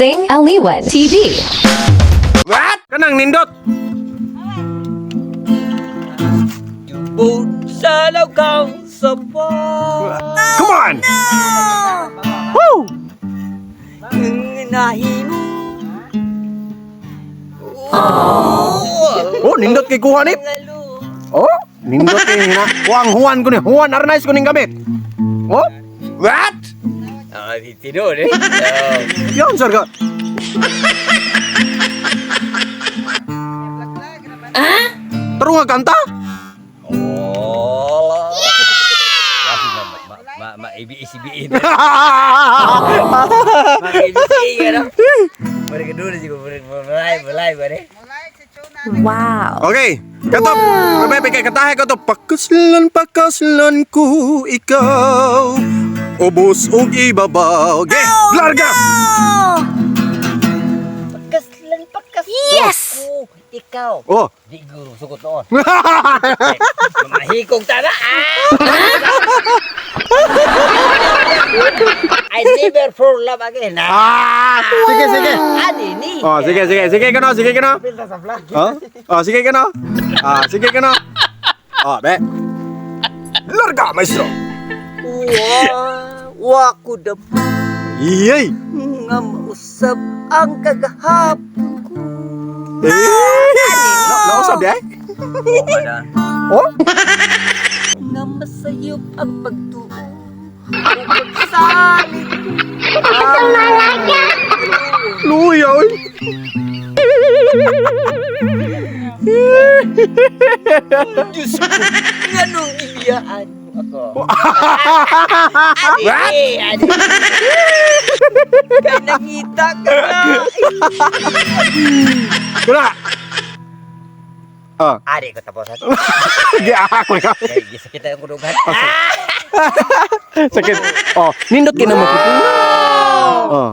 Sing Aliwan TV. What? Kanang nindot. Tubod sa lawkang sapa. Come on. Woo! Nahimo. Oh, nindot kay kuha ni. Oh, nindot kay na. Huang Juan ko ni. Juan Arnaiz ko ning gamit. Oh? What? Ah, tinuod eh. Yan sir ka. Taro nga kanta? Oh. Ma ma ma ibis-ibiin. Ma ibis ano? Mara ka doon siguro mulai mulai bare. Wow. Okay. Katop. Bebe kay katahe ko to. Pakaslan pakaslan ko ikaw. Ubos og ibabaw. Okay, larga. Pakaslan pakaslan. Yes! Ko, ikaw. Oh. Di guro sugot noon. Mamahikog tana. Ah! I never fall love again. Ah, Ah, sige sige. ani ni. Oh, sige sige sige kano, sige kano. Pilta sa vlog. Oh, oh sige kano. Ah, sige kano. Oh, be. Larga, maestro. Wa, wa ko da Iyay. nga mausab ang kagahapon ko. Eh. Na, nausab di ay? Oh? Nga masayop ang pagtuo o pagsalig ko. Luya oy. Diyos ko, nganong gibiyaan mo ako? Ani, ani. Kay nangita ka na. Kuna. Ah, Ari ko tapos. gi ako ka. Kay gisakit ang kulugan. Sakit. Oh, nindot kay na mo. Oh.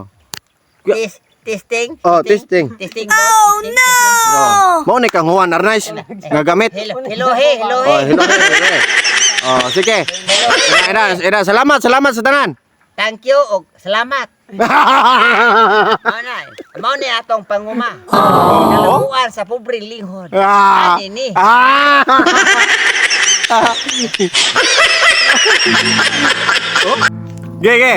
Testing. Oh, testing. Testing. Oh no. Oh. Mao ni kang Juan Arnaiz nga gamit. Hello, hello, hey, hello, Oh, hey. hello, hello, hello. Oh, sige. Ina, ina, ina, salamat, salamat sa tanan. Thank you og salamat. Mao na. Mao ni atong panguma. Nalabuan sa pobreng linghod. Ah. Ani ni. Ah. Oh. Ge, ge.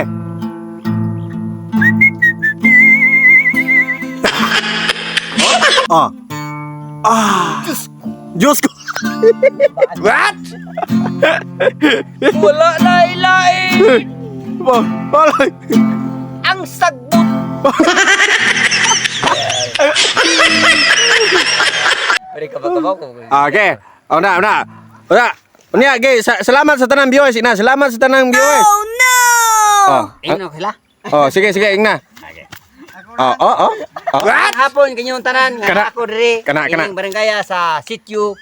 Oh. Ah. Diyos ko. What? Wala na ilain Ba, wala. ang sagbot. Bari ka ba ko? Okay. Oh, na, na. Una. Unya, ge, salamat sa tanang viewers, ina. Salamat sa tanang viewers. Oh no. Oh, Ingno sila. oh, sige, sige, ingna. Okay. Oh, oh, oh. Oh. What? Hapon kanyong tanan nga Kana. ako diri. Kana, kana. Ining barangaya sa sitio,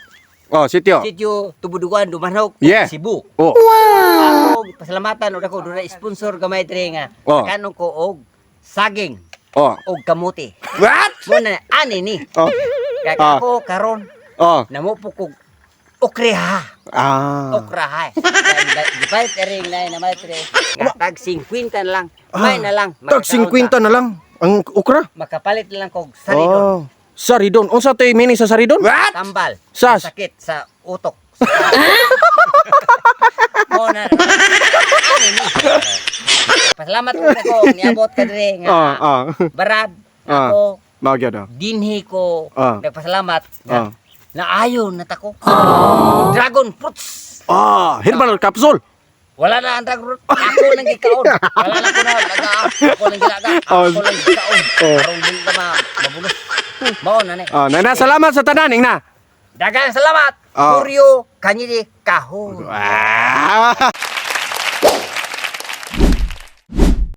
Oh, sityo. sitio Tubudugan, Dumanhog, Yeah. Cebu. Oh. Ako pasalamatan og ako dunay sponsor gamay diri nga. Oh. Kanong ko og saging Oh. og kamote. What? Mo na ani ni. Oh. Kaya Ah. ako karon Oh. namupo kog okreha. Ah. Okra ha. Gipalit ring na na matre. Nga tag 50 na lang. May na lang. Tag 50 na lang ang okra. Makapalit na lang kog saridon. Oh. Saridon. Unsa to'y meaning sa saridon? What? Tambal. Sas. Sakit sa utok. Mo na. Ani ni. Pasalamat ko ako niabot ka diri nga. Ah, ah. Barad Ah. ako Mao gyud oh. dinhi ko nagpasalamat nga naayon na ta ko. Dragon fruits. Ah, herbal capsule. Wala na ang dragon fruit. Ako nang gikaon. Wala na ko na laga. Ako nang gilaga. Ako nang gikaon. Oh. Aron dili ka mabulos. Mao na ni. Ah, nana salamat sa tanan ingna. Daghang salamat. Oh. Kuryo kanyidi kahon. Ah.